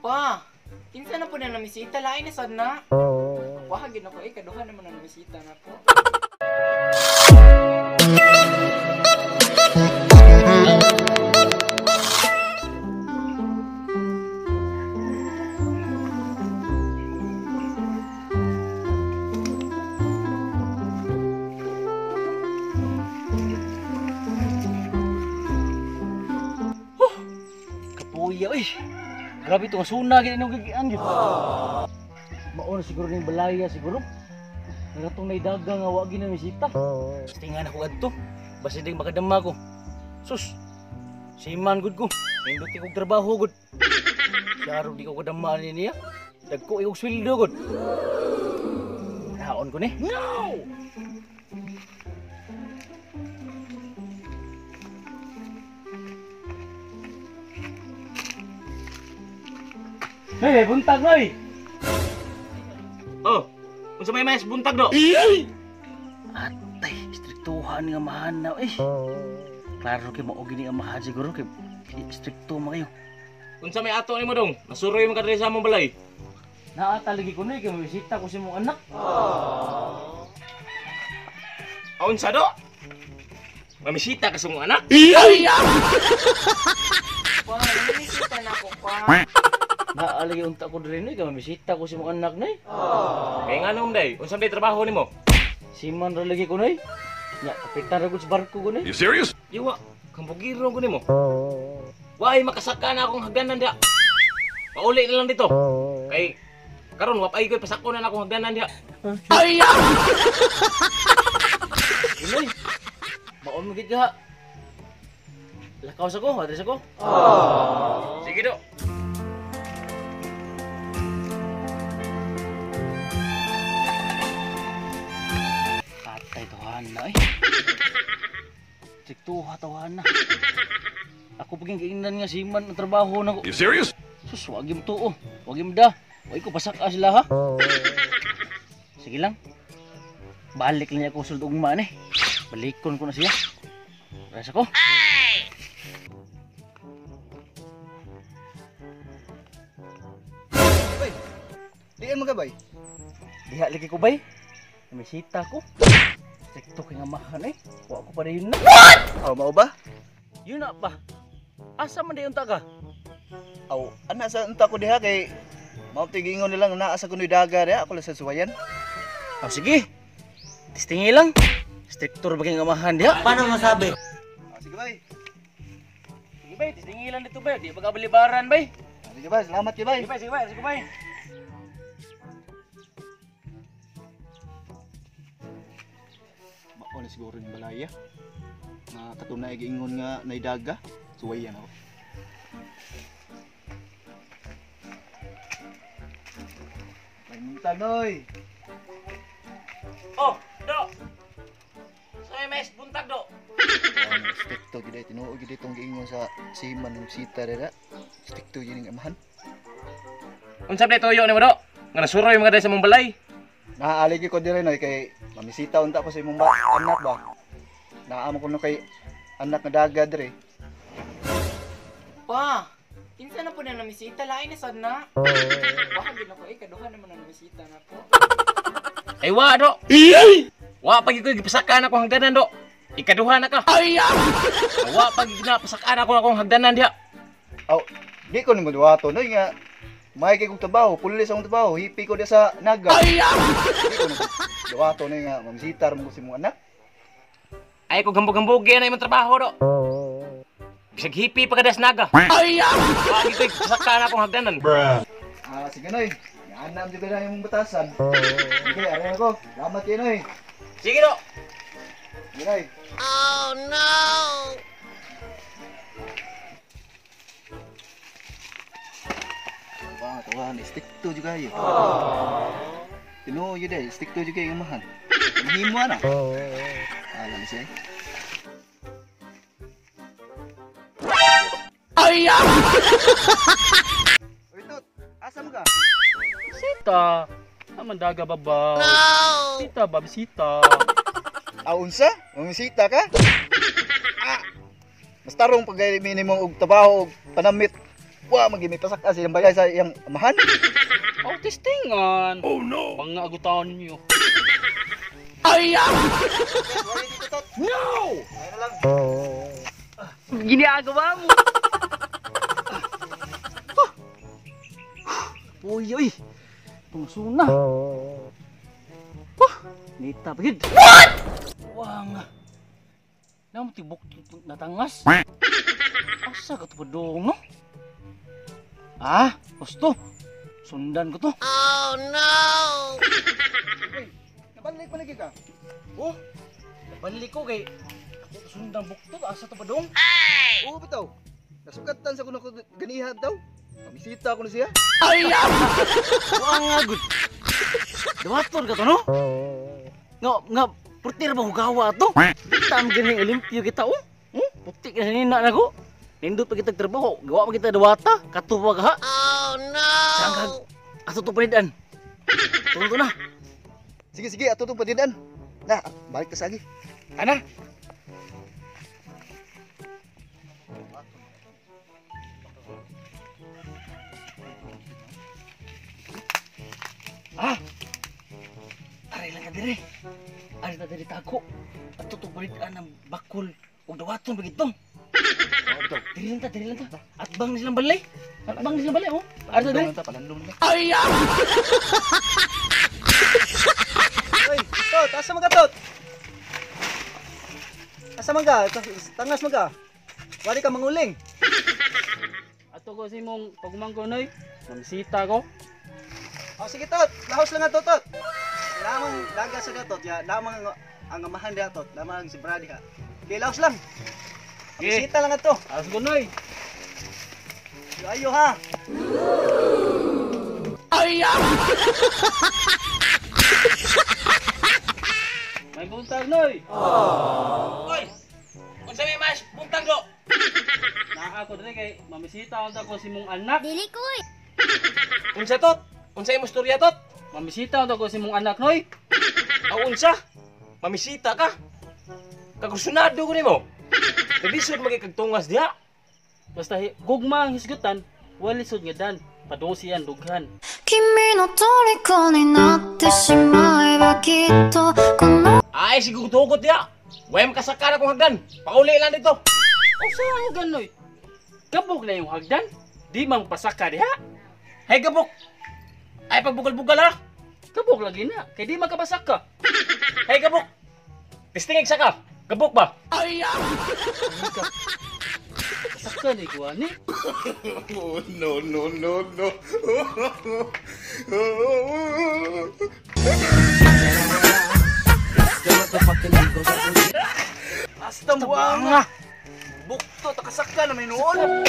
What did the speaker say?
Pa, kinsa na po na namisita, lain na sad na. Wah, gid ako eh, kaduha naman na namisita na po. Kapuya oy. Grabe to suna gid inong gigian gyud. Mao na siguro ning balaya siguro. Nagatong naidaga nga wa gid na misita. Tingan ako adto. Basta ding makadama ko. Sus. Siman gud ko. Nindot kog trabaho gud. Klaro di ko kadama ni niya. Dagko og sweldo gud. Naon ko ni? No! Hey, buntag noy. Oh, unsa may mais buntag do? Atay, istriktuhan nga mahanaw eh. Klaro kay mao gini ang mahan siguro kay istrikto man kayo. Unsa may ato nimo dong? Nasuroy man ka diri sa among balay. Naa talagi ko noy kay mabisita ko sa imong anak. Ah, unsa do? Mamisita ka sa imong anak? Pa, namisita na ako pa. Naa lagi unta ko diri noy kay mabisita ko sa imong anak noy. Kay nganong day? Unsa may trabaho nimo? Siman ra lagi ko noy. Nya kapitan ra gud sa barko ko noy. You serious? Yawa, kambugiro ko nimo. Way makasaka na akong hagdanan diha. Pauli na lang dito. Kay karon wa pay koy pasako na akong hagdanan diha. Noy. Maon mo gid ka. Lakaw sa ko, adres ako. Sige do. Atay tuhan na eh. Istriktuha tuhan na. Ako paging giingnan nga siman ang trabaho na ko. You serious? Sus, wag yung tuo. Wag yung da. Wag ko pasaka sila ha. Sige lang. Balik lang niya ako sulod ugma ni. Balikon ko na siya. Rasa ko. Bay, diin mo ka bay? Diha lagi ko bay. Namisita ko. Strikto kay nga mahan eh. Wa ko pa rin na. Aw, mao ba? Yun na pa. Asa man dayon ta ka? Aw, ana sa unta ko diha kay mao to'y giingon nila nga naa sa kunoy daga diha ako lang sa suwayan. Oh, sige. Testingi lang. Strikto ra ba kay nga amahan diha? Paano masabi? Ah, sige bay. Sige bay, testingi lang dito bay. Di ba kabalibaran bay? Ah, sige bay, salamat kay bay. Sige bay, sige bay, sige bay. Mao na siguro ning balaya. Nga katunay giingon nga naidaga, suwayan ako. Pamunta noy. Oh, do. Sa may mais buntag do. Strikto gid ay tinuod gid itong giingon sa siman ng sita dira. Strikto gid ning amahan. Unsa may tuyo nimo do? Nga nasuroy man ka diri sa among balay. Naaaligi ko dire noy kay mamisita unta ko sa imong anak ba. Naamo ko no kay anak nga daga dire. Pa, kinsa na po na namisita, lain na sad na. Wah, gid ako eh, kaduha naman na namisita na po. Ay wa do. Wa pag ko gipasakan akong hagdanan do. Ikaduha na ka. Wa pag ginapasakan ako akong hagdanan diha. Aw, di ko nimo duwato noy nga may kay kong trabaho, pulis akong trabaho, hipi ko diha sa Naga. Di ko nimo duwato noy nga mamisita ra mo ko sa imong anak. Ay ko gambog-gambogi na imong trabaho do. Bisag hipi pa ka naga. Wa gid ko gipasakan akong hagdanan. Ah, sige noy. Anam jud na imong batasan. Sige, aray ako. Salamat kay noy. Sige do. Sige noy. Oh no. Wah, tuwan, stick to juga ayo. Tinuod yun eh, stick to juga yung amahan. Mahimo na. Alam siya eh. Uy, Tut, asa mo ka? Sita. Amandaga babaw. No. Sita, babisita. Ah, unsa? Mamisita ka? Ah, mas tarong pag minimum og trabaho og panamit. Wa man gyud may pasaka sa iyang balay sa iyang amahan. Oh, testingan. Oh no. Pangagutaon ninyo. No! Ayun na lang. Ginagawa mo. Uy, uy. Tungsuna. Wah, nita pagid. What? Wah nga. Namo tibok natangas. Asa ka to padong no? Ah, gusto. Sundan ko to. Oh no! Nabalik pa lagi ka. Oh. Balik ko kay ako sundan bukto asa to padong? Oo bitaw. Nasugatan sa kuno ko ganiha daw. Pamisita ko na siya. Wah nga gud. Dawaton ka to no? Nga nga purtir ba hugawa to? Tam gani olimpyo kita oh. Puti ka nina nako. Nindot pa kita trabaho, gawa pa kita dawata, katuwa ka ha. Oh no! Sangkag ato to panidan. Tunto na. Sige sige, ato tong panidan. Na, balik ta sa agi. Ana. Ah. Aray lang ka dire. Ari ta dire tako. Ato to panidan ang bakul ug dawaton ba gitong. Diri lang ta, diri lang ta. Atbang ni silang balay. Atbang ni silang balay, oh. Ari ta dire. Palandong na. Ay! Tot, asa man ka tot? Asa man ka? Tangas man ka? Wali ka manguling. Ato ko si mong pagumangko noy. Mamisita ko. Oh, sige tot, lahos lang ato tot. Lamang daga sa tot, ya, lamang ang amahan diha tot, lamang si Brady ha. Okay, lahos lang. Pamisita lang ato. Alas ko noy. Ayo ha. May buntag noy. Oy! Unsa may mas buntag do? Naa ko dire kay mamisita unta ko si mong anak. Dili ko eh. Unsa tot? Unsa imong istorya tot? Mamisita unta ko si mong anak noy. Aw unsa? Mamisita ka? Kagusunado ko nimo. Naglisod magikagtungas diha. Basta gugma ang hisgutan, wali sud nga dan. Padung siyan dughan. 君の虜になってしまえばきっとこの Ay siguro tugot diha. Way makasaka na kong hagdan. Pauli lang dito. Unsa ang ganoy? Gabok na yung hagdan. Di man pasaka diha. Hay gabok. Ay pagbugal-bugal ha. Gabok lagi na kay di makapasaka. Hay gabok. Testing saka. Gabok ba? Pasaka ni ko ani. Oh, no, no, no, no. Asta buang. Bukto takasaka na may noon.